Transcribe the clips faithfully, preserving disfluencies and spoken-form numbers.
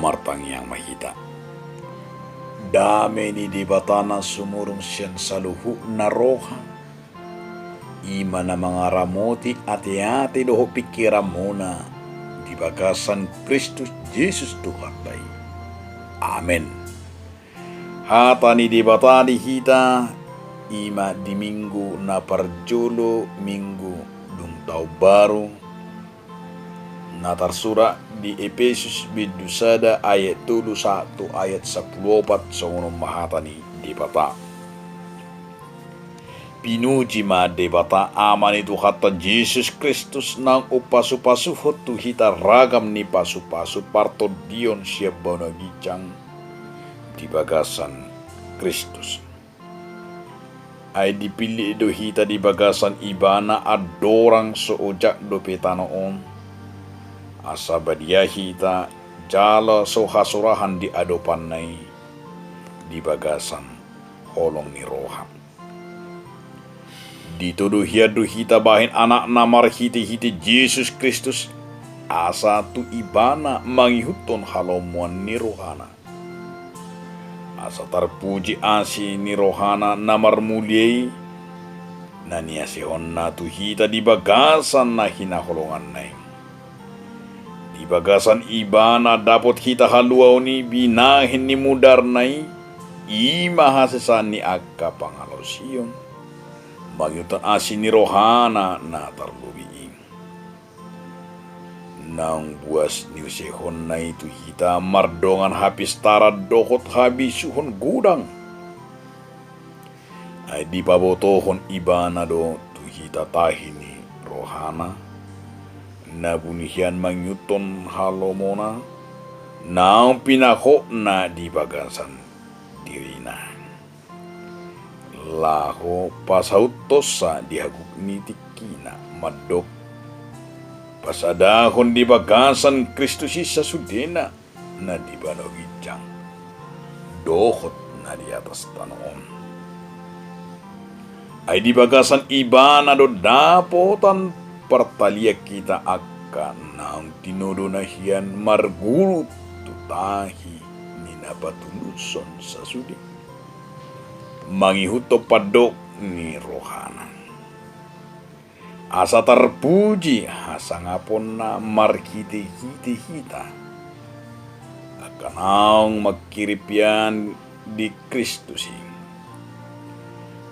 Martangiang ma hita. Dame ni Debata na sumurung sian saluhutna roha, i ma na mangaramoti ateate dohot pingkiranmuna di bagasan Kristus Jesus Tuhanta i. Amen. Hata ni Debata di hita, i ma di minggu na parjolo, minggu dung taon baru, na tarsurat di Epesus bindu sada ayat tolu sahat tu ayat sampulu opat, songon on ma hata ni Debata. Pinuji ma Debata Ama ni Tuhanta Jesus Kristus, naung umpasupasuhon tu hita ragam ni pasupasu partondion sian banua ginjang di bagasan Kristus. Ai dipillit do hita di bagasan Ibana andorang so ojak dope tano on, asa badia hita jala so hasurahan di adopanna i di bagasan holong ni roha. Ditodo hian do hita bahen Anakna marhitehite Jesus Kristus, asa tu Ibana mangihuthon halomoan ni rohana. Asa tarpuji asi ni rohana na marmulia i, na niasehonna tu hita di bagasan na hinaholonganna i. Di bagasan Ibana dapot hita haluaon i binahen ni mudarna i, i ma hasesaan ni angka pangalaosion, mangihuthon asi ni rohana na tarlobi i. Naung buas niusehonna i tu hita mardongan hapistaran dohot habisuhon godang. Ai dipabotohon Ibana do tu hita tahi ni rohana, na buni hian mangihuthon halomona, naung pinahotna di bagasan dirina. Laho pasaut tonsa di haguk ni tingkina mandok, pasadahon di bagasan Kristus i sasudena na di banua ginjang dohot na di atas tano on. Ai di bagasan Ibana do dapotan partalian hita angka naung tinodona hian marguru tu tahi ni na patulushon sasude, mangihuthon pandok ni rohana. Asa tarpuji hasangaponna marhitehite hita angka naung manghirim hian di Kristus i.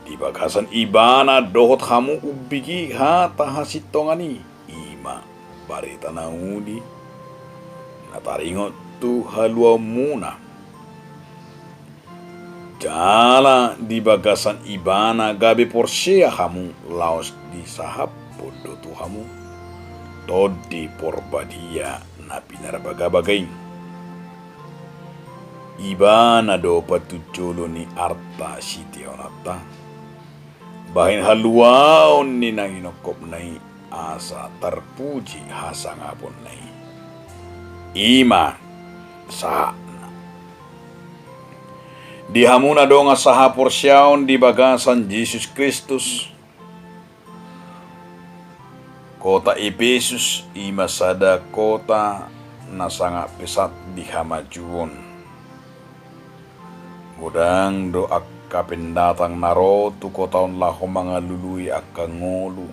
Di bagasan Ibana dohot hamu umbege hata hasintongan i, i ma barita na uli na taringot tu haluaonmuna. Jala di bagasan Ibana gabe porsea hamu, laos disahaphon do tu hamu Tondi Parbadia na pinarbagabaga i. Ibana do patujolo ni arta siteonanta, bahen haluaon ni na hinongkopna i, asa tarpuji hasangaponna i. I ma sahatna. Di hamu na dongan sahaporseaon di bagasan Jesus Kristus, kota Epesus i ma sada kota na sangat pesat di hamajuon. Godang do angka pendatang na ro tu kota on laho mangalului angka ngolu.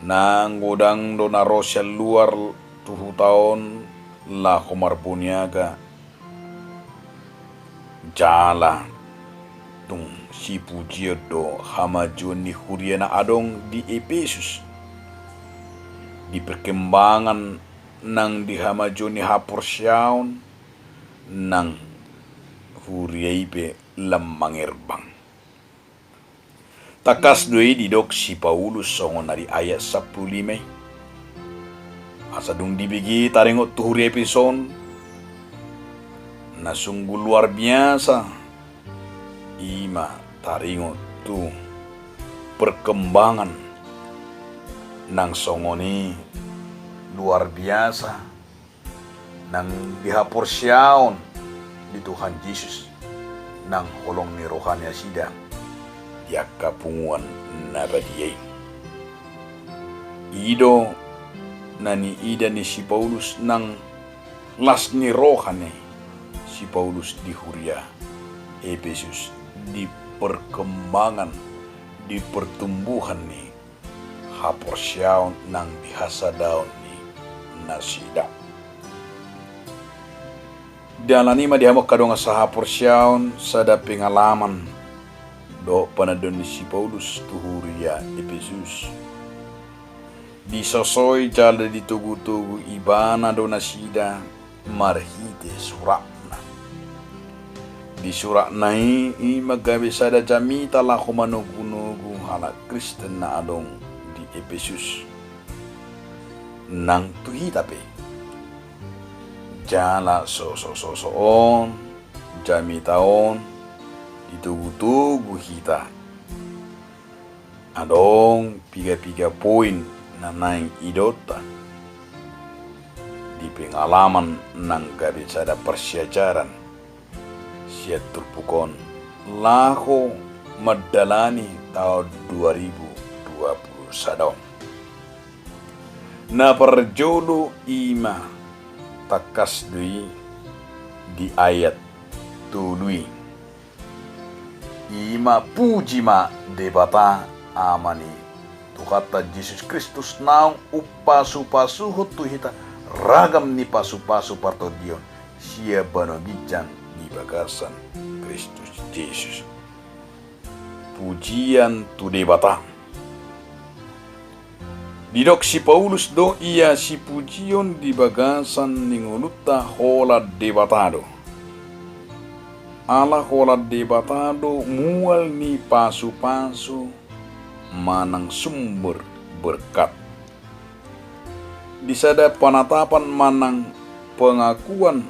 Nang godang do na ro sian luar tu huta on laho marboniaga. Jala tung sipujion do hamajuon ni huria na adong di Epesus. Di perkembangan nang di hamajuon ni haporseaon, nang huria i pe lam mangerbang. Tangkas do i didok si Paulus songon na di ayat sampulu lima i. Asa dung dibege taringot tu huria Epesus on, na sungguh luar biasa, i ma taringot tu perkembangan nang songon i luar biasa nang di haporseaon di Tuhan Jesus, nang holong ni roha ni nasida di angka punguan na badia i. I do na niida ni si Paulus nang las ni roha ni si Paulus di huria Epesus, di perkembangan, di pertumbuhan ni haporseaon nang di hasadaon ni nasida. Dalan i ma di hamu angka dongan sahaporseaon, sada pengalaman dohot panandaon ni si Paulus tu huria Epesus. Disosoi jala ditogutogu ibana do nasida marhite suratna. Di suratna i, i ma gabe sada jamita laho manogunogu halak Kristen na adong di Epesus. Nang tu hita pe. Jala so, so, so, so on, jamita on, ditogutogu hita. Adong piga-piga poin na naeng idaonta di pengalaman nang gabe sada parsiajaran sian turpuk on laho mandalani taon dua ribu dua puluh sada on. Na parjolo i ma tangkas do i di ayat tolu i. I ma puji ma Debata Ama ni Tuhanta Jesus Kristus naung umpasupasuhon tu hita ragam ni pasupasu partondion sian banua ginjang di bagasan Kristus Jesus. Pujian tu Debata. Didok si Paulus do ia sipujion di bagasan ni ngolunta holan Debata do. Ala holan Debata do mual ni pasupasu manang sumber berkat. Di sada panatapan manang pengakuan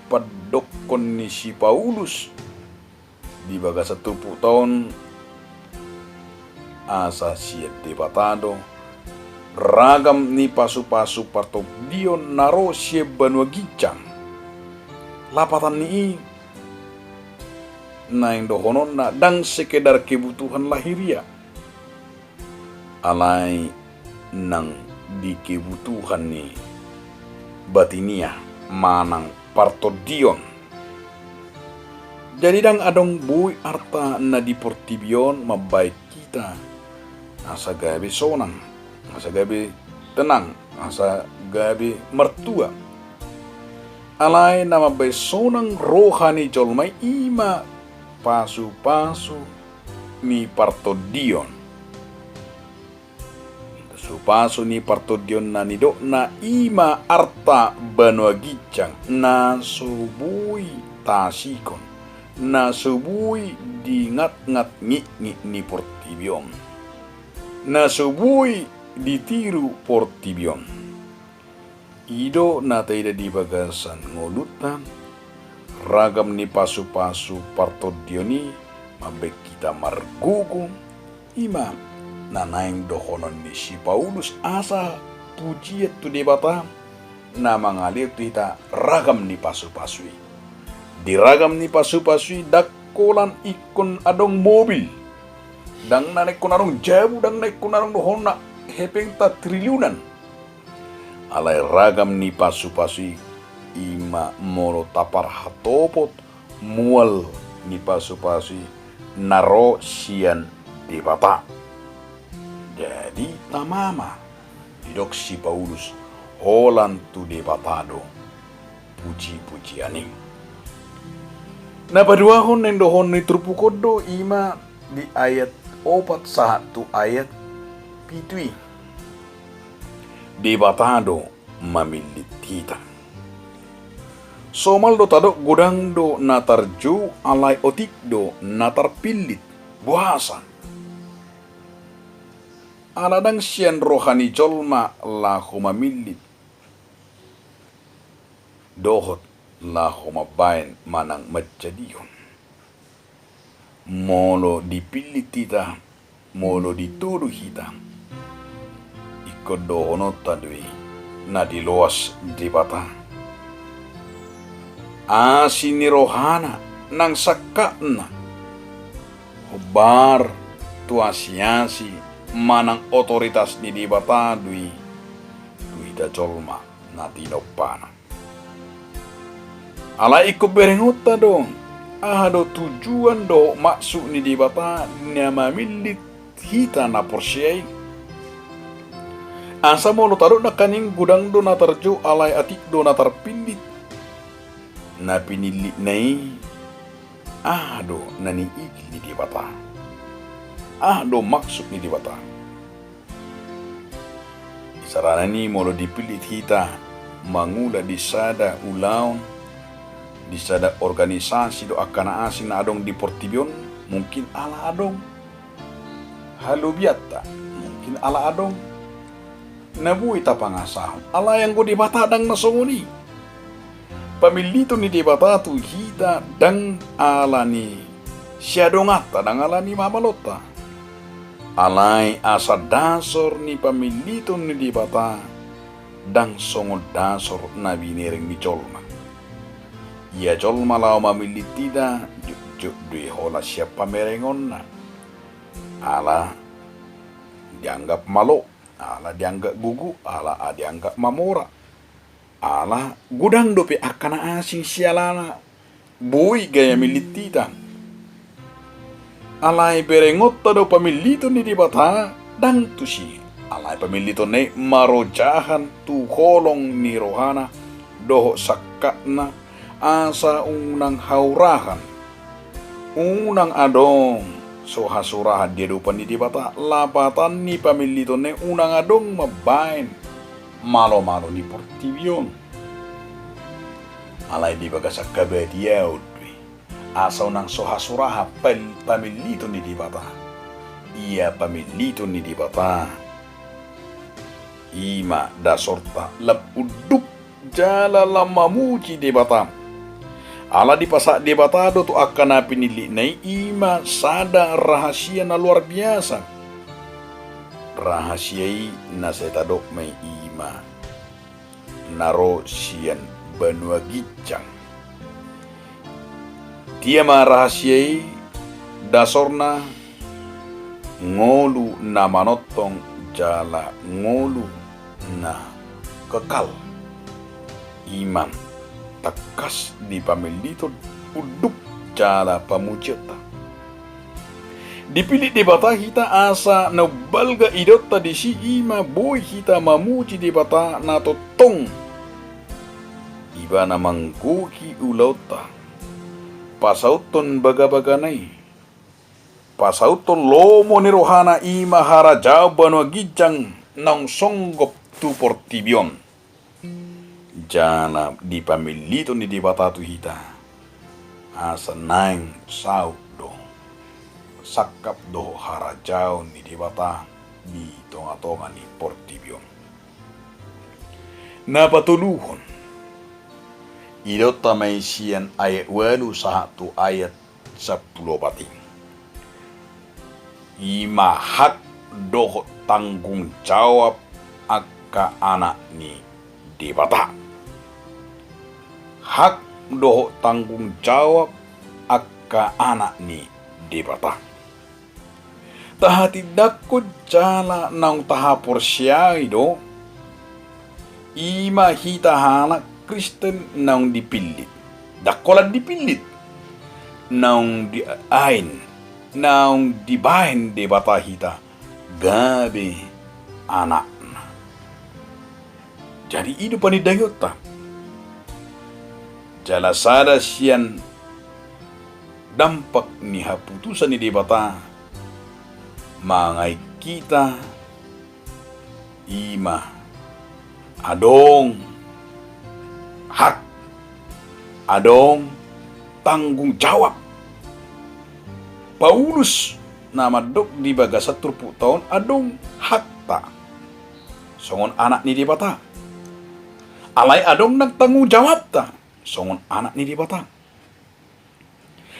pandokkon ni si Paulus di bagasan turpukta on, asa sian Debata do ragam ni pasupasu partondion na ro sian banua ginjang. Lapatan ni i naeng dohononna ndang sekedar kebutuhan lahiriah, alai nang di kebutuhan ni batinia manang partondion. Jadi ndang adong boi arta na di portibi on mambahen hita asa gabe sonang, asa gabe tenang, asa gabe martua. Alai na mambahen sonang roha ni jolma i ma pasupasu ni partondion. Pasupasu ni partondion na nidokna i ma arta banua ginjang na so boi taasikon, na so boi dingatngat ngitngit ni portibi on, na so boi ditiru portibi on. I do na taida di bagasan ngolunta, ragam ni pasupasu partondion i mambahen hita margogo, i ma na naeng dohonon ni si Paulus asa pujian tu Debata na mangalehon tu hita ragam ni pasupasu i. Di ragam ni pasupasu i ndang holan ingkon adong mobil, ndang na ingkon adong jabu, ndang na ingkon adong dohononna hepengta triliunan. Alai ragam ni pasupasu i, i ma molo taparhatopot mual ni pasupasu i na ro sian Debata. Jadi tama ma didok si Paulus, holan tu Debata do pujipujian i. Na paduahon naeng dohonon ni turpuk on do i ma di ayat opat sahat tu ayat pitu i. Debata do mamillit hita. Somal do tadok godang do na tarjou, alai otik do na tarpillit. Boasa? Ala ndang sian roha ni jolma laho mamillit dohot laho mambahen manang manjadion. Molo dipillit hita, molo ditudu hita, ingkon dohononta do i na diloas Debata. Asi ni rohana nang sangkapna hombar tu asiasi manang otoritas ni Debata do i tu hita jolma na tinompana. Alai ingkon berengonta do, aha do tujuan dohot maksud ni Debata na mamillit hita na porsea i. Asa molo tadok nangkaning godang do na tarjou alai atik do na tarpillit na pinillitna i, aha do na niigil ni Debata? Aha do maksud ni Debata? Isarana ni molo dipillit hita mangula di sada ulaon, di sada organisasi dohot angka na asing na adong di portibi on, mungkin ala adong halobianta, mungkin ala adong na boi tapangasahon. Alai anggo Debata ndang na songon i. Pamilliton ni Debata tu hita ndang ala ni siadonganta, ndang ala ni hamalonta. Alai asa dasor ni pamilliton ni Debata ndang songon dasor na binereng ni jolma. Ia jolma laho mamillit hita, jotjot do i holan sian pamerengonna. Ala dianggap malo, ala dianggap gogo, ala dianggap mamora. Ala godang dope angka na asing sialana boi gabe millit hita. Alai berengonta do pamilliton ni Debata ndang tusi. Alai pamillitonna i marojahan tu holong ni rohana dohot sangkapna, asa unang haurahan, unang adong so hasurahan di adopan ni Debata. Lapatan ni pamillitonna i unang adong mambaen malomalo ni portibi on. Alai di bagasan habadiaon do i, asa unang so hasurahan pal-, pamilliton ni Debata. Ia pamilliton ni Debata, i ma dasorta lam unduk jala lam mamuji Debata. Ala dipasahat Debata do tu angka na pinillitna i, i ma sada rahasia na luar biasa. Rahasia i na sai tadok ma i, i ma na ro sian banua ginjang. Dia ma rahasia i? Dasorna ngolu na manongtong jala ngolu na kekal. I ma tangkas di pamilliton unduk jala pamujianta. Dipillit Debata hita asa na umbalga idaonta disi, i ma boi hita mamuji Debata na tongtong. Ibana manggohi ulaonta, pasauthon bagabagana i, pasauthon lomo ni rohana, i ma harajaon banua ginjang naung songgop tu portibi on. Jala di pamilliton ni Debata tu hita, asa naeng saut do sangkap dohot harajaon ni Debata di tongatonga ni portibi on. Na patoluhon, idaonta ma i sian ayat ualu sahat tu ayat sampulu opat i. I ma hak dohot tanggung jawab angka anak ni Debata. Hak dohot tanggung jawab angka anak ni Debata. Tahatindangkon jala naung tahaporseai do, i ma hita halak Kristen naung dipillit. Ndang holan dipillit, naung dibaen, naung dibaen Debata hita gabe anakna. Jadi i do panindangionta. Jala sada sian dampak ni haputusan ni Debata mangae hita, i ma adong hak, adong tanggung jawab. Paulus na mandok di bagasan turpukta on, adong hakta songon anak ni Debata. Alai adong nang tanggung jawabta songon anak ni Debata.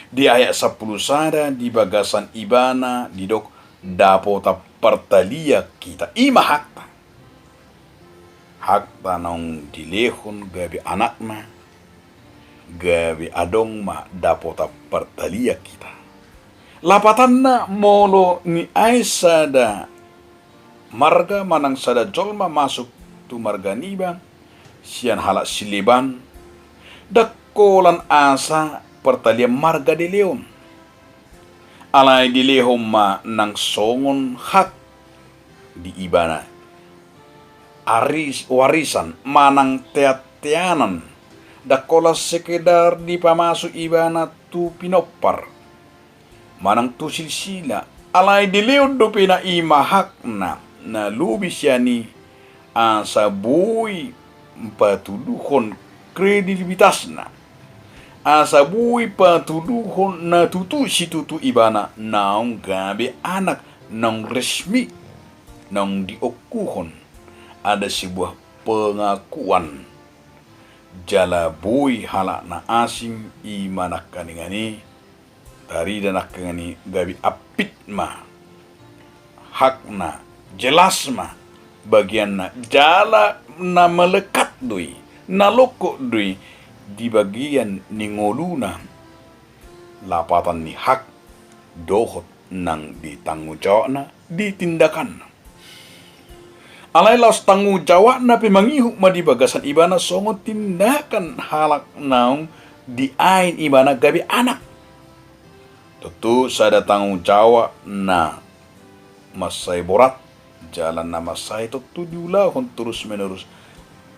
Di ayat sampulu sada, di bagasan ibana didok dapotan partalian hita, i ma hakta. Hakta naung dilehon gabe anakna, gabe adong ma dapotan partalian hita. Lapatanna, molo niae sada marga manang sada jolma masuk tu marga niba sian halak sileban, ndang holan asa partalian marga dilehon. Alai dilehon ma nang songon hak di ibana, aris-, warisan manang teanteanan, ndang holan sekedar dipamasu ibana tu pinompar manang tu silsila, alai dilehon dope na i ma hakna na lobi sian i, asa boi patuduhon kredibilitasna, asa boi patuduhon na tutu situtu ibana naung gabe anak, naung resmi, naung diongkuhon ada sebuah pengakuan. Jala boi halak na asing i ma nangkaningan i, tarida nangkaningan i gabe ampit ma hakna, jelas ma bagianna, jala na melekat do i, na longkot do i di bagian ni ngoluna, lapatan ni hak dohot nang di tanggung jawabna, di tindakanna. Alai laos tanggung jawabna pe mangihut ma di bagasan ibana songon tindakan halak naung diain ibana gabe anak. Tontu sada tanggung jawab na mansai borat, jala na mansai tontu diulahon terus menerus,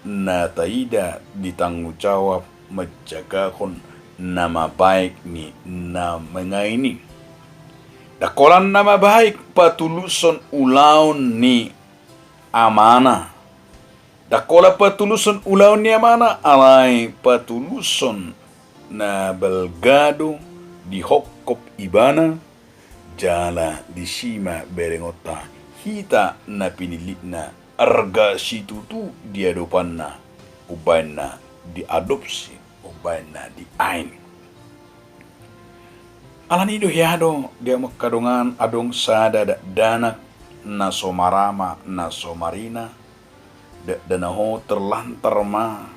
na taida di tanggung jawab manjagahon na mabaik ni na mangain i. Ndang holan na mabaik patulushon ulaon ni amana. Ndang holan patulushon ulaon ni amana, alai patulushon na balga do dihophop ibana, jala disi ma berengonta hita na pinillitna, arga situtu di adopanna, umbahen na diadopsi, umbahen na diain. Alani i do hea do di hamu angka dongan, adong sada dakdanak na so marama, na so marina, dakdanak on terlantar ma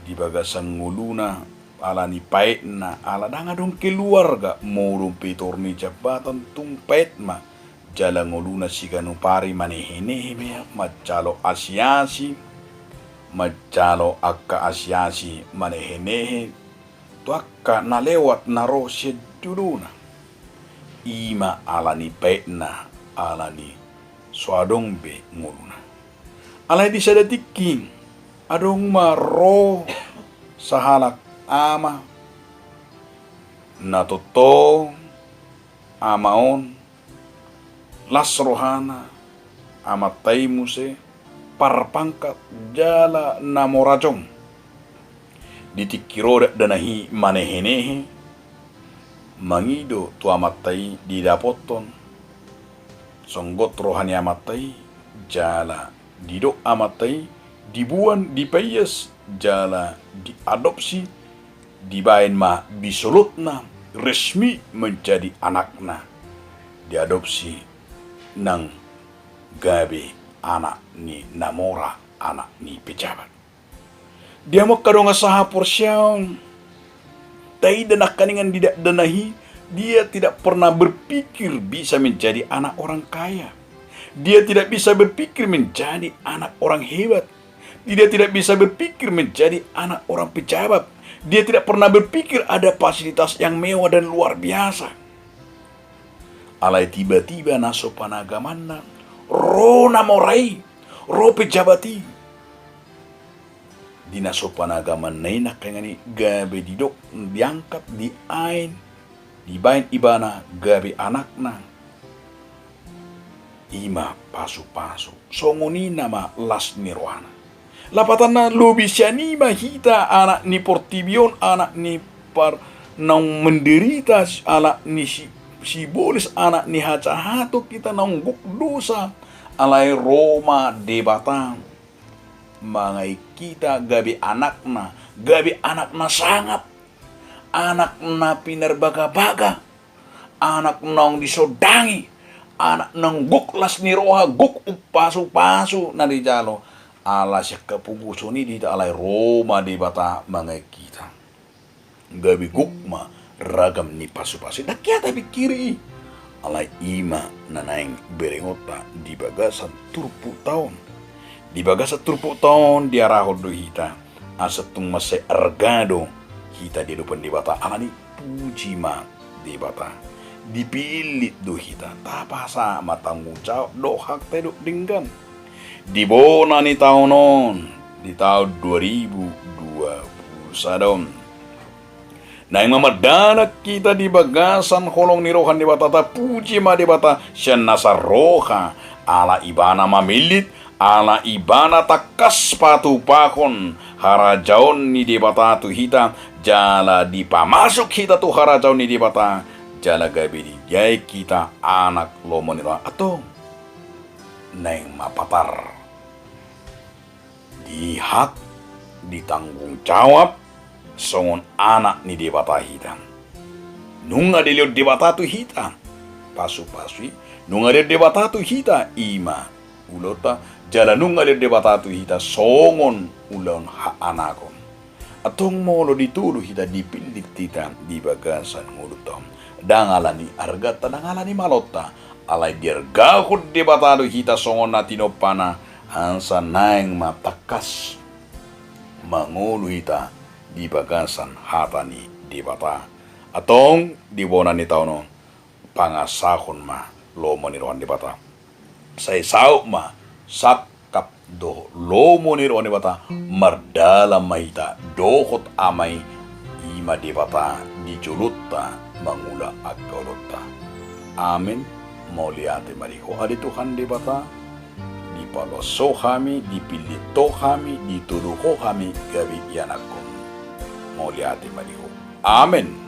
di bagasan ngoluna, alani paetna, ala ndang adong keluarga, modom pe tor ni jabatan, tung paet ma, jala ngoluna siganup ari manehenehe ma ia, manjalo asiasi, manjalo angka asiasi, manehenehe tu angka na lewat na ro sian jolona. I ma alani paetna, alani so adong be ngoluna. Alai di sada tingki, adong ma ro sahalak ama, na tongtong ama on las rohana, amanta i muse parpangkat jala na mora jong. Di tingki ro dakdanak i manehenehe, mangido tu amanta i didapothon songgot roha ni amanta i, jala didok amanta i, diboan, dipaias, jala diadopsi, dibaen ma bisolotna resmi menjadi anakna. Diadopsi nang gabe anak ni na mora, anak ni pejabat. Di hamu angka dongan sahaporseaon, taida nangkaningan di dakdanak i, dia tidak pernah berpikir bisa menjadi anak orang kaya. Dia tidak bisa berpikir menjadi anak orang hebat. Dia tidak bisa berpikir menjadi anak orang pejabat. Dia tidak pernah berpikir ada fasilitas yang mewah dan luar biasa. Alai tiba-tiba na so panagamanna, ro na mora i, ro pejabat i. Di na so panagamanna i nangkaningan i gabe didok, diangkat, diain, dibaen ibana gabe anakna. I ma pasupasu. Songon i nama las ni rohana. Lapatanna, lobi sian i ma hita anak ni portibi on, anak ni par-, naung menderita, anak ni si-, sibolis, anak ni hajahaton hita naung gok dosa. Alai ro ma Debata mangain hita gabe anakna, gabe anak na sangap, anak na pinarbagabaga, anak naung disondangi, anak naung gok las ni roha, gok umpasupasu na dijalo. Ala sian hapogoson i di hita, alai ro ma Debata mangain hita. Gabe gok ma ragam ni pasupasu i. Ndang hea tapingkiri i. Alai i ma na naeng berengonta di bagasan turpukta on. Di bagasan turpukta on diarahon do hita Asa tung mansai arga do hita di adopan Debata, alani puji ma Debata. Dipillit do hita, tapasahat ma tanggung jawab dohot hata dohot denggan di bona ni taon on, di taon dua ribu dua puluh sada on. Naeng ma mardalan hita di bagasan holong ni roha ni Debata, tapuji ma Debata sian nasa roha, ala Ibana mamillit, ala Ibana tangkas patupahon harajaon ni Debata tu hita, jala dipamasuk hita tu harajaon ni Debata, jala gabe digaek hita anak lomo ni roha. Antong, naeng ma patar di hak, di tanggung jawab songon anak ni Debata hita. Nunga dilehon Debata tu hita pasupasu i, nunga dilehon Debata tu hita i ma ulaonta, jala nunga dilehon Debata tu hita songon ulaon haanakon. Antong molo ditolu hita, dipillit hita di bagasan ngolunta on, ndang alani arganta, ndang alani malonta, alai diargahon Debata do hita songon na tinompana, asa naeng ma tangkas mangolu hita di bagasan hata ni Debata. Antong di bona ni taon on, pangasahon ma lomo ni roha ni Debata. Sai saut ma sangkap dohot lomo ni roha ni Debata, mardalan ma hita dohot Ama i, i ma Debata di jolonta mangula angka ulaonta. Amen. Mauliate ma di Ho ale Tuhan Debata, dipaloas Ho hami, dipillit Ho hami, ditolu Ho hami gabe ianakhon. Mauliate ma di Ho. Amen.